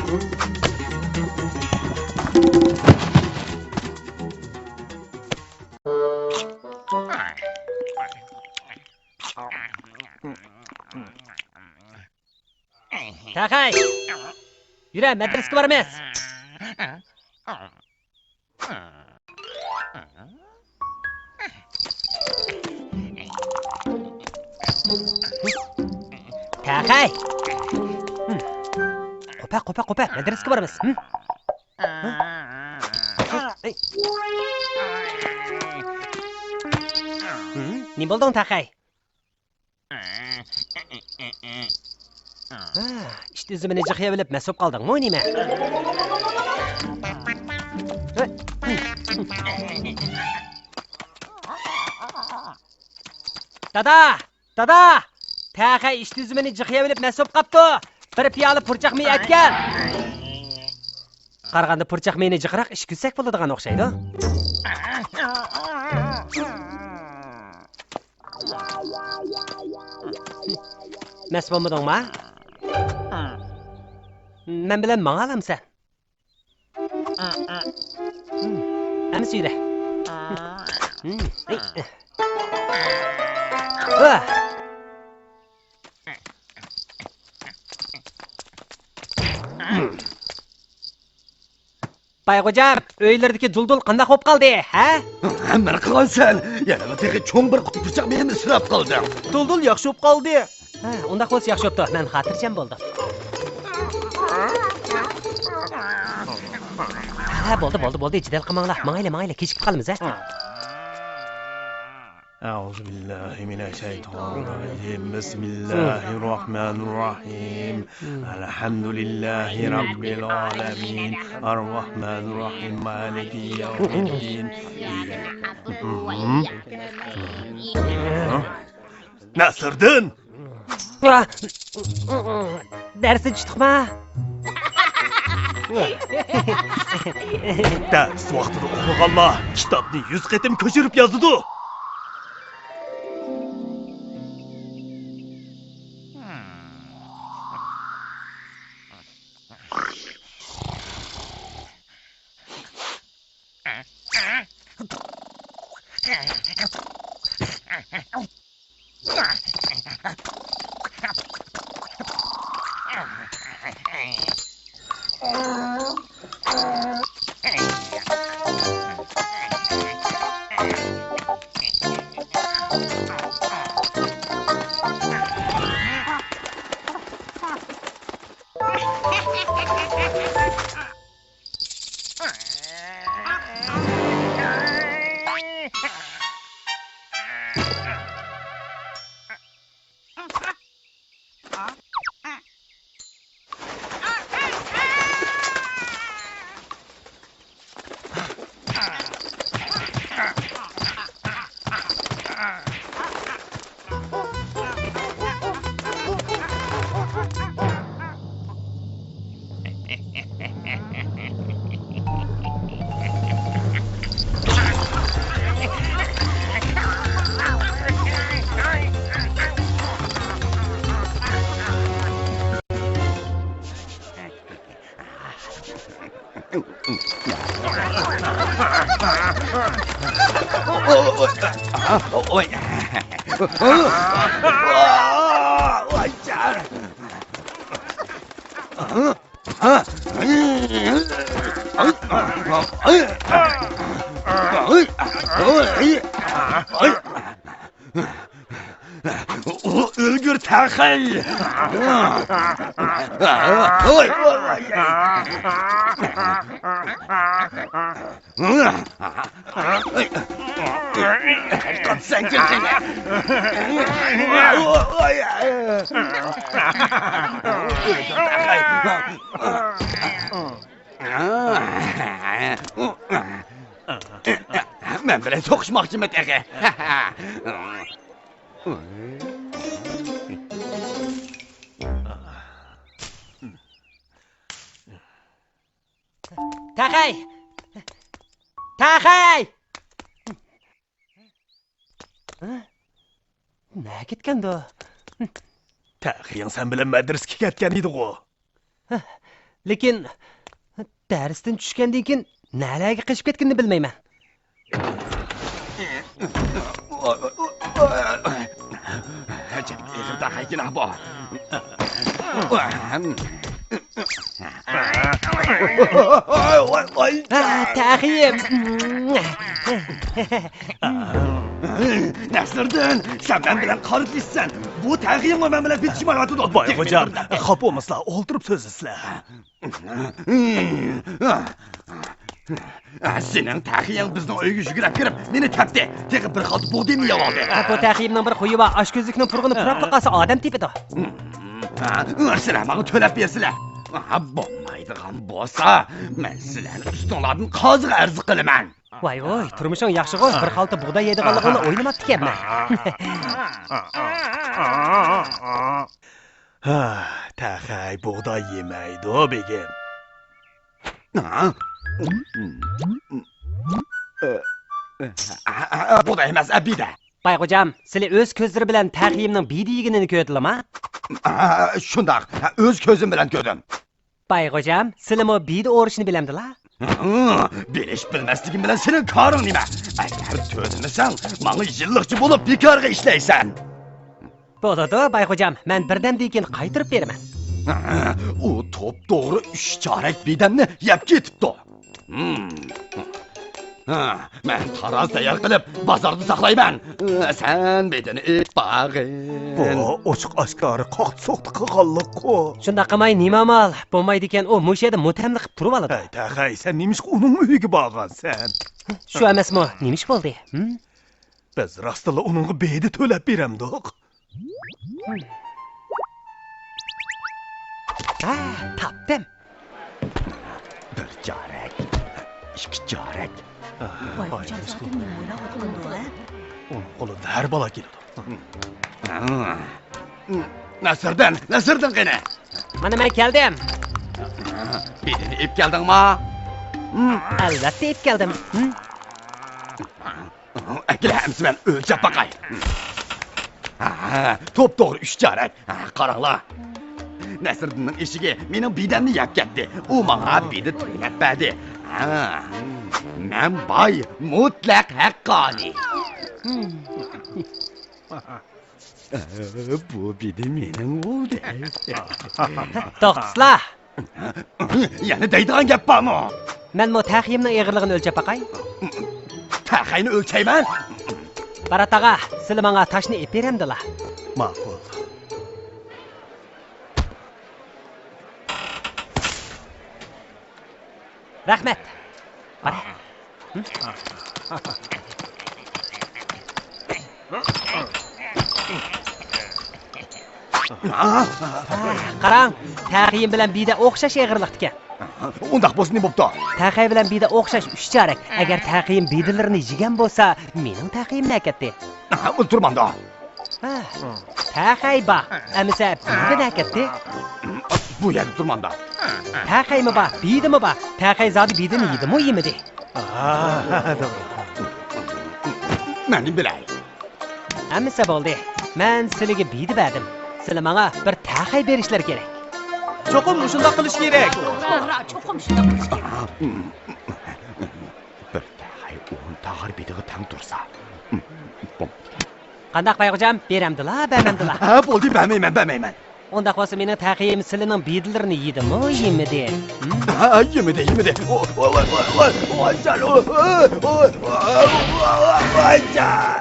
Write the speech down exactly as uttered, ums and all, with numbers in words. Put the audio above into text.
تەخەي! يۈرە، مەدرىسىگە بارىمىز. تەخەي! قوپە، قوپە، قوپە، مەدرىسىگە بارىمىز. ھىم؟ ھە؟ ئەي. ھىم؟ نېمە بولدۇڭ، تەخەي؟ ھە، ئىت ئۈزۈمىنى جىقىيىۋېلىپ مەست بولۇپ قالدىڭمۇ نېمە؟ دادا! دادا! تەخەي ئىت ئۈزۈمىنى جىقىيىۋېلىپ مەست بولۇپ قاپتۇ. بىر پىيالە پۇرچاق مېيى ئەتكەن. قارىغاندا پۇرچاق مېيىنى جىقراق ئىچكۈزسەك بولىدىغان ئوخشايدۇ. مەست بولمىدىڭما؟ مەن بىلەن ماڭالامسەن؟ ئەمسە يۈرە. بايغوجام، ئۆيلىرىدىكى دۇلدۇل قانداق بولۇپ قالدى، ھە؟ ھەممىنى قىلغانسەن. يەنىلا تېخى چوڭ بىر قۇت پۇرچاق مېيىمنى ئىسراپ قىلدىڭ. دۇلدۇل ياخشى بولۇپ قالدى. ھە، ئۇنداق بولسا ياخشى بوپتۇ. مەن خاتىرجەم بولدۇم. ھە، بولدى، بولدى، بولدى. جېدەل قىلماڭلار. ماڭايلى، ماڭايلى. كېچىكىپ قالىمىز، ھە؟ أعوذ بالله من الشيطان الرجيم. بسم الله الرحمن الرحيم. الحمد لله رب العالمين. الرحمن الرحيم. مالك يوم الدين. نەسىردىن! دەرستىن چۈشتۇقما؟ دەرس ۋاقتىدا ئوقۇغانلار كىتابنى يۈز قېتىم كۆچۈرۈپ يازىدۇ. ئۆلگۈر تەخەي! مەن بىلەن سوقۇشماقچىمۇ تېخى؟ تەخەي! تەخەي! نەگە كەتكەندۇ؟ تەخىيىڭ سەن بىلەن مەدرىسىگە كەتكەن ئىدىغۇ؟ لېكىن دەرستىن چۈشكەندىن كېيىن نەلەرگە قېچىپ كەتكىنىنى بىلمەيمەن. ئەجەب ئېغىر داقايكىنا بۇ. ھە، تەخىيىم. نەسىردىن، سەن مەن بىلەن قارا تىللىشىسەن. بۇ تەخىيىممۇ مەن بىلەن پېتىشمايۋاتىدۇ. باي خوجام، خاپا بولمىسىلا، ئولتۇرۇپ سۆزلىسىلە. سېنىڭ تەخىيىڭ بىزنىڭ ئۆيگە يۈگۈرۈپ كىرىپ، مېنى تەپتى. تېخى بىر خالتا بۇغدىيىمنى يەۋالدى. ھە، بۇ تەخىيىمنىڭ بىر خۇيى بار، ئاشكۆزلۈكنىڭ پۇرىقىنى پۇراپ قالسا ئادەم تېپىدۇ. سىلەر ماڭا تۆلەپ بېرىسىلەر. ھە، بولمايدىغان بولسا، مەن سىلەرنى ئۈستۈڭلاردىن قازىغا ئەرز قىلىمەن. ۋاي ۋۇي، تۇرمۇشۇڭ ياخشىغۇ، بىر خالتا بۇغداي يەيدىغانلىقىڭنى ئويلىماپتىكەنمەن. ھە، تەخەي بۇغداي يېمەيدۇ، بېگىم. ھە؟ بۇغداي ئەمەس، بىدە. باي خوجام، سىلى ئۆز كۆزلىرى بىلەن تەخىيىمنىڭ بىدە يېگىنىنى كۆردىلىما؟ ھە، شۇنداق، ئۆز كۆزۈم بىلەن كۆردۈم. باي خوجام، سىلىمۇ بىدە ئورۇشنى بىلەمدىلا؟ ھە، بىلىش بىلمەسلىكىم بىلەن سېنىڭ كارىڭ نېمە؟ ئەگەر تۆلىمىسەڭ، ماڭا يىللىقچى بولۇپ بىكارغا ئىشلەيسەن. بولىدۇ، باي خوجام، مەن بىردەمدىن كېيىن قايتۇرۇپ بېرىمەن. ئۇ توپتوغرا ئۈچ چارەك بىدەمنى يەپ كېتىپتۇ. ھىم. ھە، مەن تارازا تەييار قىلىپ، بازاردا ساقلايمەن. سەن بىدىنى ئېلىپ بارغىن. بۇ ئوچۇق ئاشكارا قاقتى-سوقتى قىلغانلىققۇ. شۇنداق قىلماي نېمە ئامال؟ بولمايدىكەن، ئۇ مۇشۇ يەردە مۇتەملىق قىلىپ تۇرۇۋالىدۇ. ھەي، تەخەي، سەن نېمىشقا ئۇنىڭ ئۆيىگە بارغانسەن؟ شۇ ئەمەسمۇ؟ نېمە ئىش بولدى؟ ھىم؟ بىز راستتىنلا ئۇنىڭغا بىدە تۆلەپ بېرەمدۇق؟ ھە، تاپتىم. بىر چارەك، ئىككى چارەك. ۋاي، ئۇنىڭ قولىدا ھەر بالا كېلىدۇ. نەسىردىن، نەسىردىن قېنى؟ مانا مەن كەلدىم. بىدىنى ئېلىپ كەلدىڭما؟ ئەلۋەتتە ئېلىپ كەلدىم. ئەكېلە، ئەمسە مەن ئۆلچەپ باقاي. ھە، توپتوغرا ئۈچ چارەك. ھە، قاراڭلار. نەسىردىننىڭ ئېشىكى مېنىڭ بىدەمنى يەپ كەتتى. ئۇ ماڭا بىدە تۆلەپ بەردى. ھە، مەن باي، مۇتلەق ھەققانىي. بۇ بىدە مېنىڭ بولدى. توختىسىلا! يەنە دەيدىغان گەپ بارمۇ؟ مەنمۇ تەخىيىمنىڭ ئېغىرلىقىنى ئۆلچەپ باقاي. تەخەينى ئۆلچەيمەن. بارات ئاغا، سىلى ماڭا تاشنى ئېلىپ بېرەمدىلا؟ ماقۇل. رەھمەت. قارا. قاراڭ، تەخىيىم بىلەن بىدە ئوخشاش ئېغىرلىقتىكەن. ئۇنداق بولسا نېمە بوپتۇ؟ تەخەي بىلەن بىدە ئوخشاش ئۈچ چارەك. ئەگەر تەخىيىم بىدىلىرىنى يېگەن بولسا، مېنىڭ تەخىيىم نەكەتتى؟ ئۇ تۇرمامدۇ. ھە، تەخەي بار، ئەمىسە بىدە نەكەتتى؟ بۇ يەردە تۇرمامدا. تەخەيمۇ بار، بىدىمۇ بار. تەخەي زادى بىدىنى يېدىمۇ يېمىدى؟ مەن نېمە بىلەي؟ ئەمىسە بولدى. مەن سىلىگە بىدە بەردىم. سىلى ماڭا بىر تەخەي بېرىشلىرى كېرەك. چوقۇم مۇشۇنداق قىلىش كېرەك. توغرا، چوقۇم شۇنداق قىلىش كېرەك. بىر تەخەي ئون تاغار بىدىغا تەڭ تۇرسا. قانداق بايغۇجام، بېرەمدىلا، بەرمەمدىلا؟ ھە، بولدى، بەرمەيمەن، بەرمەيمەن. ئۇنداق بولسا مېنىڭ تەخىيىم سىلىنىڭ بىدىلىرىنى يېدىمۇ، يېمىدى؟ ھە، يېمىدى، يېمىدى. ۋاي، ۋاي، ۋاي، ۋاي، ۋاي، جان، ۋاي، ۋاي، ۋاي، ۋاي، جان.